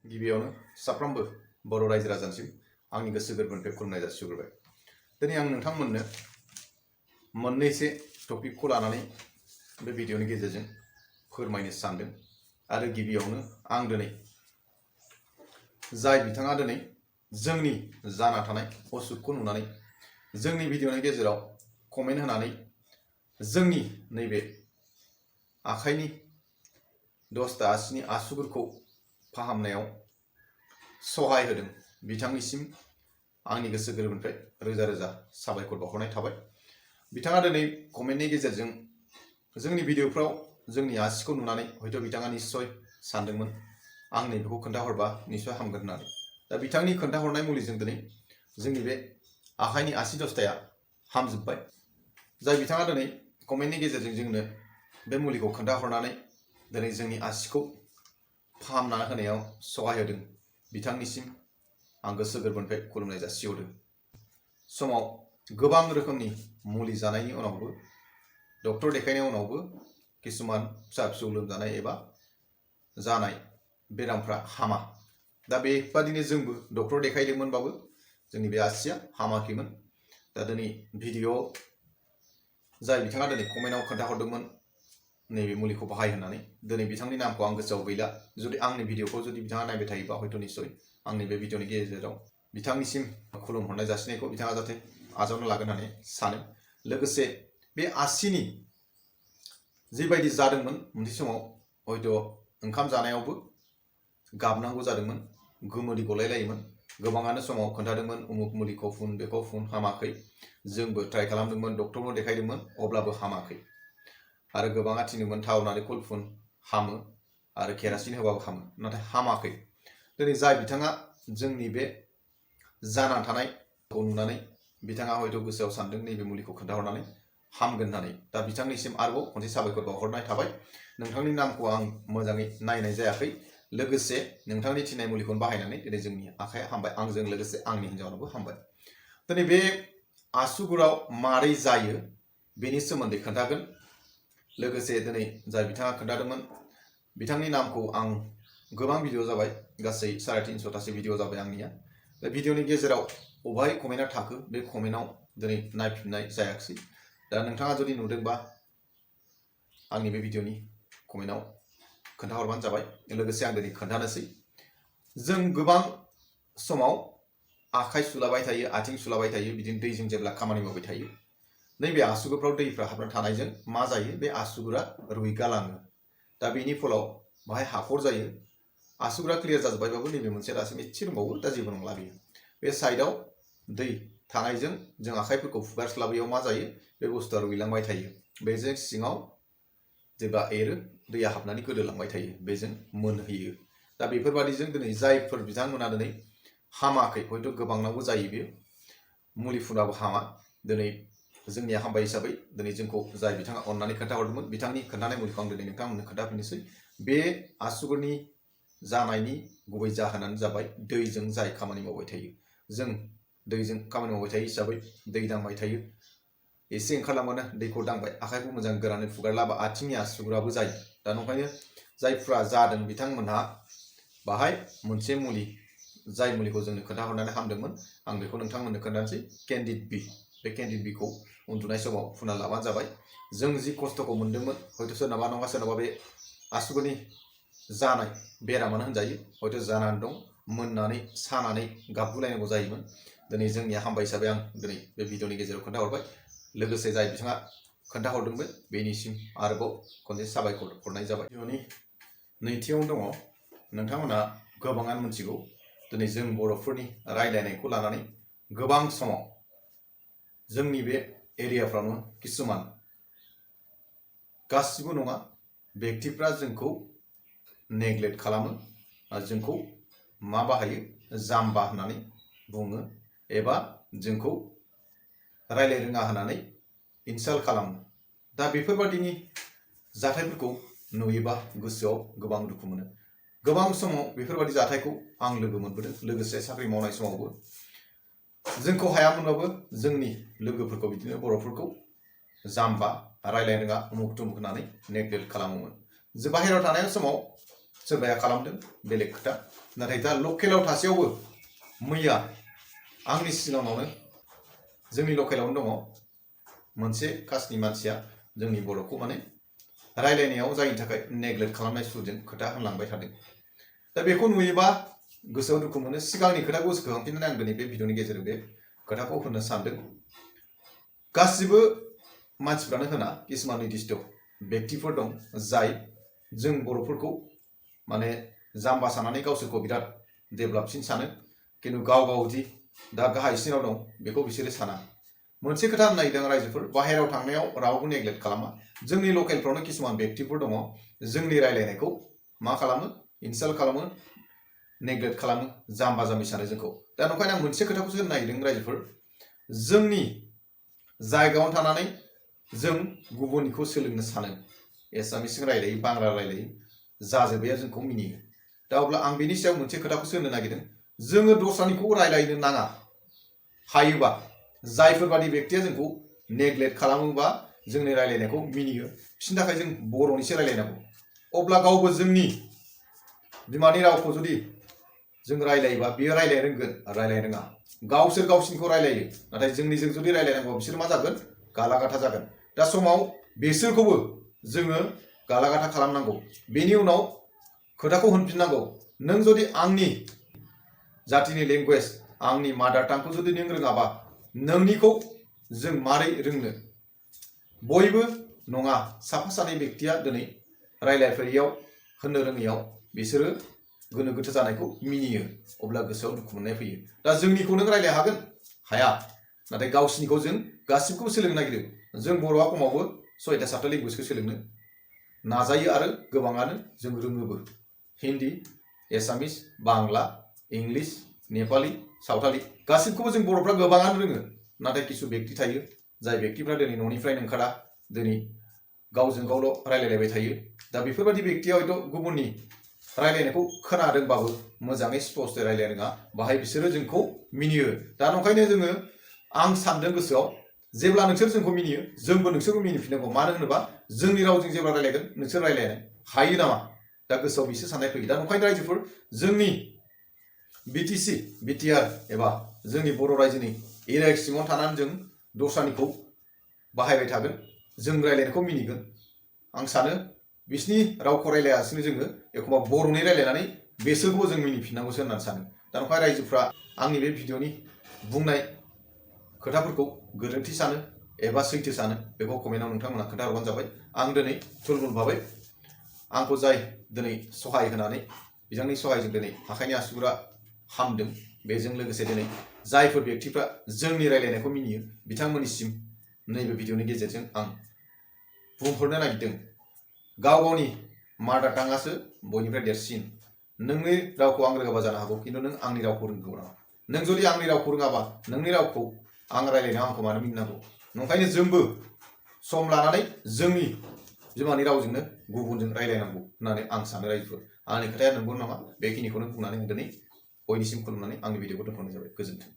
गिबियावनो साफ्रोमबो बर' रायजो राजानिसिम आंनि गोसो गोरबोनिफ्राय खुलुमनाय जासिहरबाय। दिनै आं नोंथांमोननो मोननैसो टपिकखौ लानानै बे भिडिअनि गेजेरजों फोरमायनो सानदों। आरो गिबियावनो आं दिनै जाय बिथाङा दिनै जोंनि जाना थानाय असुखखौ नुनानै जोंनि भिडिअनि गेजेराव कमेन्ट होनानै जोंनि नैबे आखाइनि 10 आसिनि आसुगुरखौ फाहामनायाव सहाय होदों, बिथांनिसिम आंनि गोसो गोरबोनिफ्राय रोजा रोजा साबायखर बावहरनाय थाबाय। बिथाङा दिनै कमेन्टनि गेजेरजों जोंनि भिडिअफ्राव जोंनि आसिखौ नुनानै हयथ' बिथाङा निश्चय सानदोंमोन आं नैबेखौ खोन्थाहरबा निश्चय हामगोन होननानै। दा बिथांनि खोन्थाहरनाय मुलिजों दिनै जोंनि बे आखाइनि आसि 10 हामजोब्बाय। जाय बिथाङा दिनै कमेन्टनि गेजेरजों जोंनो बे मुलिखौ खोन्थाहरनानै दिनै जोंनि आसिखौ फाहामना होनायाव सहाय होदों, बिथांनिसिम आं गोसो गोरबोनिफ्राय खुलुमनाय जासिहरदों। समाव गोबां रोखोमनि मुलि जानायनि उनावबो, डक्टर देखायनायनि उनावबो किसुमान फिसा फिसौ लोमजानाय एबा जानाय बेरामफ्रा हामा। दा बेबादिनो जोंबो डक्टर देखायदोंमोनबाबो जोंनि बे आसिया हामाखैमोन। दा दिनै भिडिअ जाय बिथाङा दिनै कमेन्टआव खोन्थाहरदोंमोन नैबे मुलिखौ बाहाय होननानै, दिनै बिथांनि नामखौ आं गोसोआव गैला। जुदि आंनि भिडिअखौ जुदि बिथाङा नायबाय थायोबा हयथ' निश्चय आंनि बे भिडिअनि गेजेराव बिथांनिसिम खुलुमहरनाय जासिनायखौ बिथाङा जाहाथे आजावना लागोन होननानै सानो। लोगोसे बे आसिनि जिबायदि जादोंमोन मोनसे समाव हयथ' ओंखाम जानायावबो गाबनांगौ जादोंमोन, गोमोदै गलायलायोमोन। गोबाङानो समाव खोन्थादोंमोन उमुक मुलिखौ फुन, बेखौ फुन, हामाखै। जोंबो ट्राइ खालामदोंमोन, डक्टरनाव देखायदोंमोन, अब्लाबो हामाखै। आरो गोबाङा थिनदोंमोन थाव नारेंखल फुन, हामो, आरो केरासिन होबाबो हामो, नाथाय हामाखै। दिनै जाय बिथाङा जोंनि बे जाना थानायखौ नुनानै बिथाङा हयथ' गोसोआव सानदों नैबे मुलिखौ खोन्थाहरनानै हामगोन होननानै। दा बिथांनिसिम आरोबाव खनसे साबायखर बावहरनाय थाबाय। नोंथांनि नामखौ आं मोजाङै नायनाय जायाखै, लोगोसे नोंथांनि थिननाय मुलिखौनो बाहायनानै दिनै जोंनि आखाइया हामबाय, आंजों लोगोसे आंनि हिन्जावनावबो हामबाय। दिनै बे आसुगुराव मारै जायो बेनि सोमोन्दै खोन्थागोन। लोगोसे दिनै जाय बिथाङा खोन्थादोंमोन बिथांनि नामखौ आं गोबां भिडिअ जाबाय, गासै 350टासो भिडिअ जाबाय आंनिया। बे भिडिअनि गेजेराव अबेहाय कमेन्टआ थाखो बे कमेन्टआव दिनै नायफिननाय जायाखिसै। दा नोंथाङा जुदि नुदोंबा आंनि बे भिडिअनि कमेन्टआव खोन्थाहरबानो जाबाय। लोगोसे आं दिनै खोन्थानोसै, जों गोबां समाव आखाइ सुलाबाय थायो, आथिं सुलाबाय थायो, बिदिनो दैजों जेब्ला खामानि मावबाय थायो नैबे आसुगुरफ्राव दैफ्रा हाबना थानायजों मा जायो, बे आसुगुरा रुइगालाङो। दा बेनि फलाव बाहाय हाखर जायो। आसुगुरा क्लियार जाजोब्बायबाबो नैबे मोनसे दासिम एसे दंबावो, दा जेबो नंला बेयो। बे साइडआव दै थानायजों जों आखाइफोरखौ फुगारस्लाबैयाव मा जायो, बे बुस्थुआ रुइलांबाय थायो। बेजों सिङाव जेब्ला एरो दैया हाबनानै गोदोलांबाय थायो, बेजों मोनहैयो। दा बेफोरबादिजों दिनै जायफोर बिथांमोना दिनै हामाखै, हयथ' गोबांनावबो जायो बेयो, मुलि फुनाबो हामा, दिनै जोंनिया हामबाय हिसाबै दिनै जोंखौ जाय बिथाङा अननानै खोन्थाहरदोंमोन बिथांनि खोन्थानाय मुलिखौ आं दिनै नोंथांमोननो खोन्थाफिननोसै। बे आसुगुरनि जानायनि गुबै जाहोनानो जाबाय दैजों जाय खामानि मावबाय थायो। जों दैजों खामानि मावबाय थायो हिसाबै दै दांबाय थायो, एसे ओंखारलांबानो दैखौ दांबाय, आखाइखौ मोजां गोरानै फुगारलाबा आथिंनि आसुगुराबो जायो। दा नंखायनो जायफ्रा जादों बिथांमोनहा बाहाय मोनसे मुलि, जाय मुलिखौ जोंनो खोन्थाहरनानै हामदोंमोन, आं बेखौ नोंथांमोननो खोन्थानोसै। केन्डिड बि, बे केन्डिड बिखौ उन्दुनाय समाव फुना लाबानो जाबाय। जों जि खस्थ'खौ मोन्दोंमोन, हयथ' सोरनाबा नङा सोरनाबा बे आसुगुरनि जानाय बेरामानो होनजायो, हयथ' जानानै दं, मोननानै सानानै गाबगुलायनांगौ जायोमोन। दिनै जोंनिया हामबाय हिसाबै आं दिनै बे भिडिअनि गेजेराव खोन्थाहरबाय। लोगोसे जाय बिथाङा खोन्थाहरदोंमोन बेनिसिम आरोबाव खनसे साबायखर हरनाय जाबाय। भिडिअनि नैथियावनो दङ, नोंथांमोनहा गोबाङानो मिथिगौ दिनै जों बर'फोरनि रायलायनायखौ लानानै गोबां समाव जोंनि बे एरियाफ्रावनो किसुमान, गासिबो नङा, व्यक्तिफ्रा जोंखौ नेग्लेक्ट खालामो, जोंखौ मा बाहायो, जाम्बा होननानै बुङो, एबा जोंखौ रायलाय रोङा होननानै इनसाल्ट खालामो। दा बेफोरबादिनि जाथायफोरखौ नुयोबा गोसोआव गोबां दुखु मोनो। गोबां समाव बेफोरबादि जाथायखौ आं लोगो मोनबोदों। लोगोसे साख्रि मावनाय समावबो जोंखौ हायामोनबाबो जोंनि लोगोफोरखौ बिदिनो बर'फोरखौ जाम्बा, रायलायनो रोङा, उमुक तुमुक होननानै नेग्लेक्ट खालामोमोन। बाहेरायाव थानाय समाव सोरबाया खालामदों बेलेग खोथा, नाथाय दा लकेलाव थासेयावबो मैया आंनि सिगाङावनो जोंनि लकेलावनो दङ मोनसे कास्टनि मानसिया जोंनि बर'खौ माने रायलायनायाव जायनि थाखाय नेग्लेक्ट खालामनाय सुरजों खोथा होनलांबाय थादों। दा बेखौ नुयोबा गोसोआव दुखु मोनो। सिगांनि खोथाखौ गोसोखांफिननानै आं दिनै बे भिडिअनि गेजेरजों बे खोथाखौ होननो सानदों। गासिबो मानसिफ्रानो होना किसुमान निर्दिष्ट व्यक्तिफोर दं जाय जों बर'फोरखौ माने जाम्बा साननानै गावसोरखौ बिराद डेभेलपसिन सानो, खिन्थु गाव गावदि दा गाहायसिनाव दं बेखौ बिसोरो साना। मोनसे खोथा होननो नागिरदों रायजोफोर, बाहेरायाव थांनायाव रावबो नेग्लेक्ट खालामा। जोंनि लकेलफ्रावनो किसुमान व्यक्तिफोर दङ जोंनि रायलायनायखौ मा खालामो, इनसाल्ट खालामो, नेग्लेक्ट खालामो, जाम्बा जाम्बि सानो जोंखौ। दा नंखायनो आं मोनसे खोथाखौसो होननो नागिरदों रायजोफोर, जोंनि जायगायावनो थानानै जों गुबुननिखौ सोलोंनो सानो, एसामिसजों रायलायो, बांला रायलायो, जाजोबैया जोंखौ मिनियो। दा अब्ला आं बेनि सायाव मोनसे खोथाखौसो होननो नागिरदों, जोङो दस्रानिखौ रायलायनो नाङा। हायोबा जायफोर बादि व्यक्तिया जोंखौ नेग्लेक्ट खालामोबा जोंनि रायलायनायखौ मिनियो, बिसोरनि थाखाय जों बर'निसो रायलायनांगौ। अब्ला गावबो जोंनि बिमानि रावखौ जुदि जों रायलायोबा बियो रायलायनो रोंगोन, रायलायनो रोङा। गावसोर गावसिनिखौ रायलायो, नाथाय जोंनिजों जुदि रायलायनांगौ बिसोर मा जागोन, गालागाथा जागोन। दा समाव बिसोरखौबो जोङो गालागाथा खालामनांगौ। बेनि उनाव खोथाखौ होनफिननांगौ, नों जुदि आंनि जातिनि लेंगुवेज, आंनि मादार टांखौ जुदि नों रोङाबा नोंनिखौ जों मारै रोंनो? बयबो नङा, साफा सानै व्यक्तिया दिनै रायलायफेरियाव, होननो रोङैयाव बिसोरो गोनो गोथो जानायखौ मिनियो। अब्ला गोसोआव दुखु मोननाय फैयो। दा जोंनिखौ नों रायलाय हागोन, हाया, नाथाय गावसिनिखौ जों गासिबखौबो सोलोंनो नागिरो। जों बर'आ खमावबो 6टा 7टा लेंगुवेजखौ सोलोंनो नाजायो आरो गोबाङानो जों रोङोबो। हिन्दी, एसामिस, बांला, इंलिस, नेपाली, सावथाली गासिबखौबो जों बर'फ्रा गोबाङानो रोङो। नाथाय किसु व्यक्ति थायो जाय व्यक्तिफ्रा दिनै न'निफ्रायनो ओंखारा, दिनै गावजों गावल' रायलायलायबाय थायो। दा बेफोरबायदि व्यक्तिया हयथ' गुबुननि रायलायनायखौ खोनादोंबाबो मोजाङै स्पष्टै रायलायनो रोङा, बाहाय बिसोरो जोंखौ मिनियो। दा नंखायनो जोङो, आं सानदों गोसोआव, जेब्ला नोंसोर जोंखौ मिनियो जोंबो नोंसोरखौ मिनिफिननांगौ। मानो होनोबा जोंनि रावजों जेब्ला रायलायगोन नोंसोर रायलायनो हायो नामा? दा गोसोआव बिसो साननाय फैयो। दा नंखायनो रायजोफोर, जोंनि बिटिसि, बिटिआर एबा जोंनि बर' रायजोनि एरिया सिङाव थानानै जों दस्रानिखौ बाहायबाय थागोन, जों रायलायनायखौ मिनिगोन। आं सानो बिसिनि रावखौ रायलायासिनो जोङो एखमबा बर'नि रायलायनानै बेसोरखौबो जों मिनिफिननांगौसो होननानै सानो। दा नंखाय रायजोफ्रा आंनि बे भिडिअनि बुंनाय खोथाफोरखौ गोरोन्थि सानो एबा सैथो सानो बेखौ कमेन्टआव नोंथांमोना खोन्थाहरबानो जाबाय। आं दिनै थुलमुल भाबै आंखौ जाय दिनै सहाय होनानै, बिथांनि सहायजों दिनै आखाइनि आसुगुरा हामदों, बेजों लोगोसे दिनै जायफोर व्यक्तिफ्रा जोंनि रायलायनायखौ मिनियो बिथांमोननिसिम नैबे भिडिअनि गेजेरजों आं बुंहरनो नागिरदों, गाव गावनि मादार टांआसो बयनिफ्राय देरसिन। नोंनि रावखौ आं रोङाबा जानो हागौ, खिन्थु नों आंनि रावखौ रोंगौ नामा? नों जुदि आंनि रावखौ रोङाबा नोंनि रावखौ आं रायलायनायाव आंखौ मानो मिनिनांगौ? नंखायनो जोंबो सम लानानै जोंनि बिमानि रावजोंनो गुबुनजों रायलायनांगौ होननानै आं सानो रायजोफोर। आंनि खोथाया नंगौ नामा? बेखिनिखौनो बुंनानै दिनै बयनिसिम खुलुमनानै आंनि भिडिअखौ दोनथ'नाय जाबाय। गोजोन्थों।